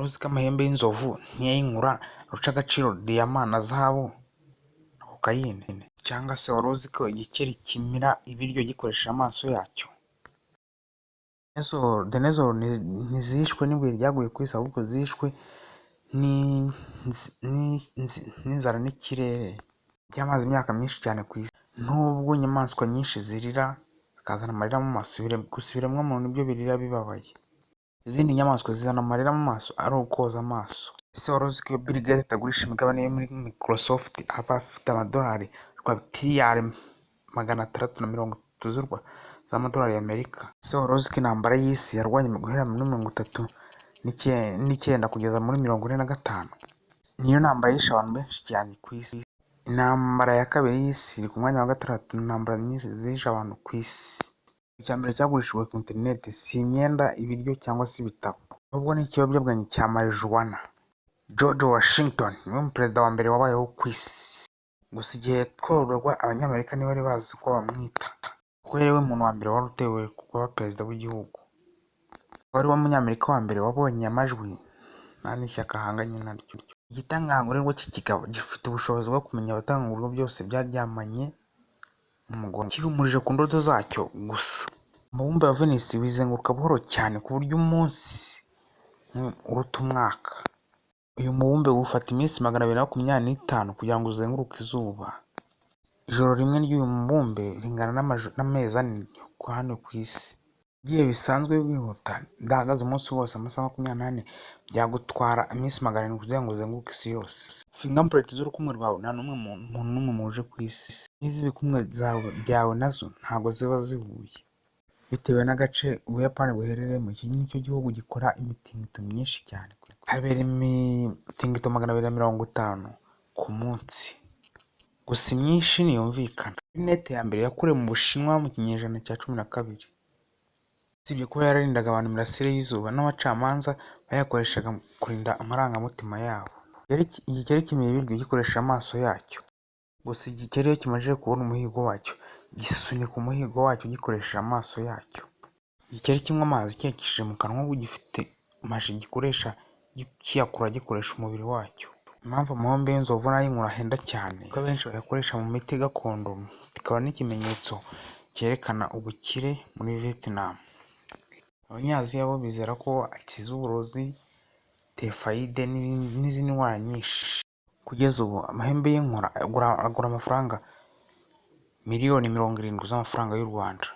Wari uzi ko amahembe y'inzovu n'iyinkura arusha agaciro diyama na zahabu na kokayine? Cyangwa se wari uzi ko igikeri kimira ibiryo gikoresheje amaso yacyo? Dinosaur ntizishwe n'ibuye ryaguye ku isi, ahubwo zishwe n'inzara n'ikirere byamaze imyaka myinshi cyane ku isi. Nubwo inyamaswa nyinshi zirira zikazana amarira mu maso, gusa ibiremwamuntu nibyo birira bibabaye. Izindi nyamaswa zizana amarira mu maso ari ukoza amaso. Ese wari uzi ko iyo Bill Gates atagurisha imigabane ye muri Microsoft aba afite amadolari tiriyari 630 z'amadolari y'Amerika? Ese wari uzi ko intambara y'isi yarwanye guhera muri 39 kugeza muri 45? Niyo ntambara yishe abantu benshi cyane ku isi. Intambara ya kabiri y'isi iri ku mwanya wa gatandatu mu ntambara nyinshi zishe abantu ku isi. Icya mbere cyagurishijwe ku interineti si imyenda, ibiryo cyangwa se ibitabo, ahubwo ni ikiyobyabwenge cya marijuwana. George Washington niwe muperezida wa mbere wabayeho ku isi. Gusa igihe yatorwaga, Abanyamerika ntibari bazi uko bamwita, kuko yari we muntu wa mbere wari utewe kuba perezida w'igihugu. Akaba ari we munyamerika wa mbere wabonye amajwi nta n'ishyaka ahanganye naryo. Igitambambuga cy'ikigabo gifite ubushobozi bwo kumenya abatangirwa byose byaryamanye n'umugore, gihumurije ku ndoto zacyo gusa. Umubumbe wa Venus wizenguruka buhoro cyane ku buryo umunsi uruta umwaka. Uyu mubumbe ufata iminsi 225 kugira ngo uzenguruke izuba. Ijoro rimwe ry'uyu mubumbe ringana n'amezi 4 hano ku isi. Igihe bisanzwe wihuta udahagaze umunsi wose amasaha 24, byagutwara iminsi 700 kugira ngo uzenguruke isi yose. Fingerprint z'urukumwe rwawe nta n'umwe muntu n'umwe muhuje ku isi. N'iz'ibikumwe byawe nazo ntabwo ziba zihuye. Bitewe n'agace Ubuyapani buherereyemo, iki nicyo gihugu gikora imitingito myinshi cyane. Habera imitingito 250 ku munsi. Gusa imyinshi ntiyumvikana. Rinete ya mbere yakorewe mu Bushinwa mu kinyejana cya 12. Usibye kuba yararindaga abantu imirasire y'izuba, n'abacamanza bayakoreshaga mu kurinda amarangamutima yabo. Igikeri kimira ibiryo gikoresheje amaso yacyo. Gusa igikeri iyo kimaze kubona umuhigo wacyo, gisunika umuhigo wacyo gikoresheje amaso yacyo. Igikeri kinywa amazi kiyacishije mu kanwa ahubwo gifite maji gikoresha kiyakura gikoresha umubiri wacyo. Impamvu amahembe y'inzovu n'ay'inkura ahenda cyane, kuko abenshi bayakoresha mu miti gakondo, bikaba n'ikimenyetso cyerekana ubukire muri Vietnam. Abanyaziya bo bizera ko akiza uburozi, tefayide n'izindi ndwara nyinshi. Kugeza ubu amahembe y'inkura agura amafaranga miliyoni 70 z'amafaranga y'u Rwanda.